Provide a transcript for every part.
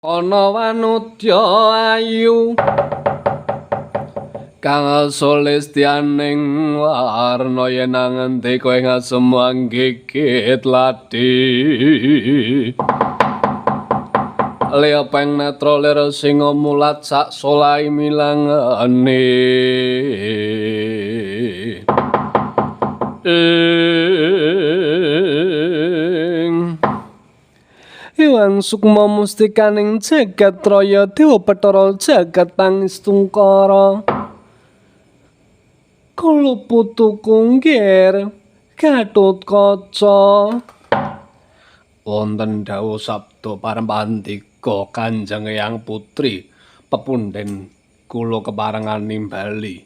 Ana wanudya ayu kang sulistyaning warna yen nang endi kowe ngasem gigit ladi Liapeng netra lir singa mulat sak solai milangane. Hyang sukma mustikaning jagat raya dewa Bathara jagat pangistungkara. Kula putuku nggir Gatotkaca. Wonten dawuh sabda parempandika Kanjeng Eyang Putri pepundhen kula keparengan nimbali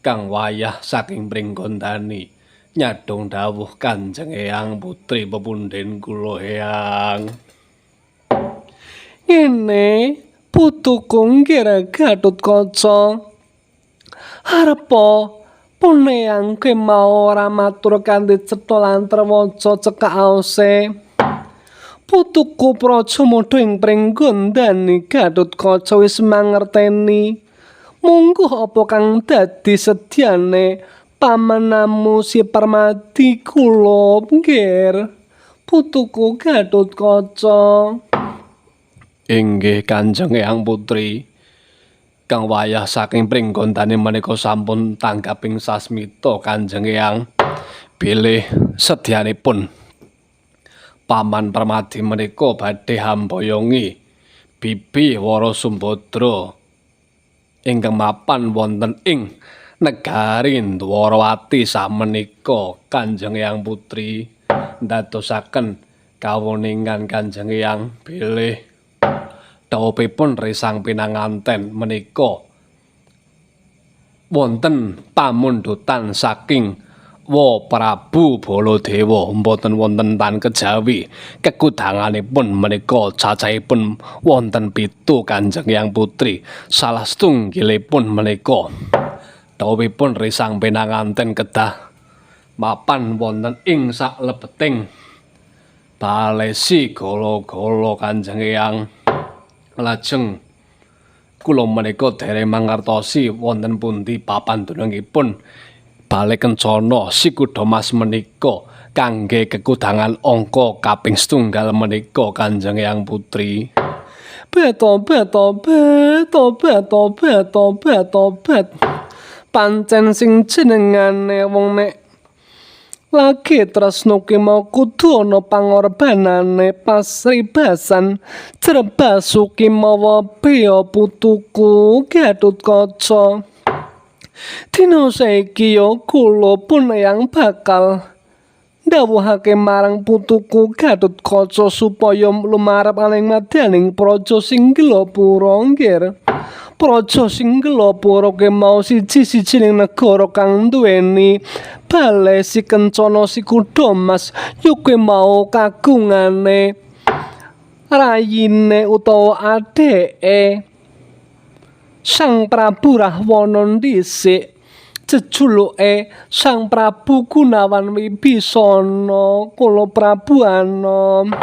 kang wayah saking Pringgondani nyadhong dawuh Kanjeng Eyang Putri pepundhen kula Eyang. Ngene putuku nggir Gatotkaca. Arepa puneyang kowe mau ora matur kanthi cetha lan trewaca cekak aose. Putuku Prajamada ing Pringgondani Gatotkaca wis mangerteni. Mungguh apa kang dadi sedyane pamanamu si Permadi kula nggir putuku Gatotkaca. Inggih Kanjeng Eyang Putri, kang wayah saking Pringgondani menika sampun tanggaping sasmita Kanjeng Eyang bilih sedyanipun Paman Permadi menika badhe hamboyongi Bibi Wara Sumbadra ingkang mapan wonten ing negari Dwarawati samenika Kanjeng Eyang Putri ndadosaken kawuningan Kanjeng Eyang bilih dhawuhipun risang pinanganten menika wonten pamundhutan saking Wa Prabu Baladewa mboten wonten tan kejawi kekudanganipun menika cacahipun wonten 7 Kanjeng Eyang Putri salah setunggalipun menika dhawuhipun risang pinanganten kedah mapan wonten ing saklebeting balesi gala-gala Kanjeng Eyang. Lajeng kula menika dereng mangertosi wonten pundi papan dunungipun Bale Kencana Si Kuda Mas menika kangge kekudangan angka kaping setunggal menika Kanjeng Eyang Putri. Beto beto beto beto beto beto bet. Pancen sing jenengane wong nek lagi tresno ki mau kudu ana pangorbanane pasribasan jrebasuki mawa bea putuku Gatotkaca. Dina saiki ya kula pun eyang bakal ndhawuhake marang putuku Gatotkaca supaya lumarep aning madyaning praja Singgelapura nggir. Praja Singgelapura ki mau siji-sijining negara kang duweni bale Si Kencana Si Kuda Mas ya kuwi mau kagungane rayine utawa adeke Sang Prabu Rahwana dhisik jejuluke Sang Prabu Gunawan Wibisana kula Prabu Anom.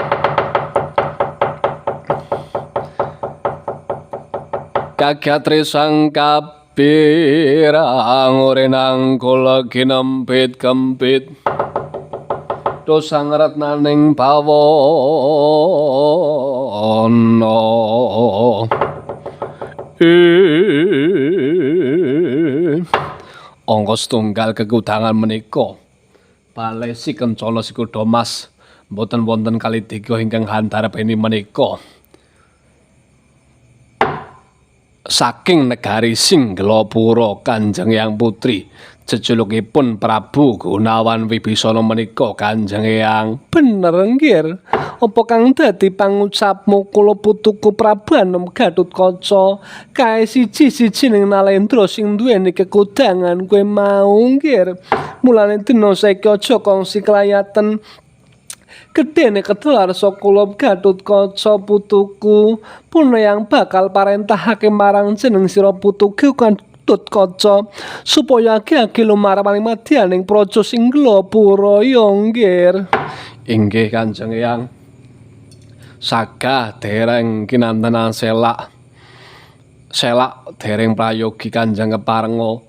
Kagat risang kapirang ore nang kula kinempit kempit dosang retnaning bawana. Angka setunggal kekudangan menika bale Si Kencana Si Kuda Mas mboten wonten kalidika ingkang handarabeni menika saking negari Singgelapura Kanjeng Eyang Putri jejulukipun Prabu Gunawan Wibisana menika Kanjeng Eyang. Bener nggir apa kang dadi pangucapmu kula putuku Prabu Anom Gatotkaca kae siji-sijining nalendra sing duweni kekudangan kowe mau nggir. Mulane dina saiki aja kongsi kelayaten gedene kedalarsa kula Gatotkaca putuku pun yang bakal parentahake marang jeneng sira putuku Gatotkaca supaya age-age lumarep maring madyaning praja Singgelapura ya nggir. Inggih Kanjeng Eyang. Sagah dereng kinantenan selak selak dereng prayogi Kanjeng keparenga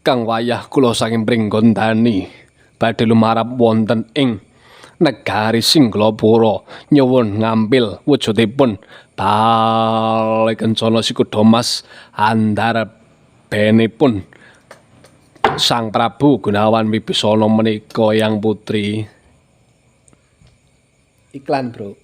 kang wayah kula saking Pringgondani badhe lumarap wonten ing negari Singglapura nyuwun ngampil wujudipun Bale Kencana Si Kuda Mas andarbenipun Sang Prabu Gunawan Wibisana menika, Yang Putri. Iklan, Bro.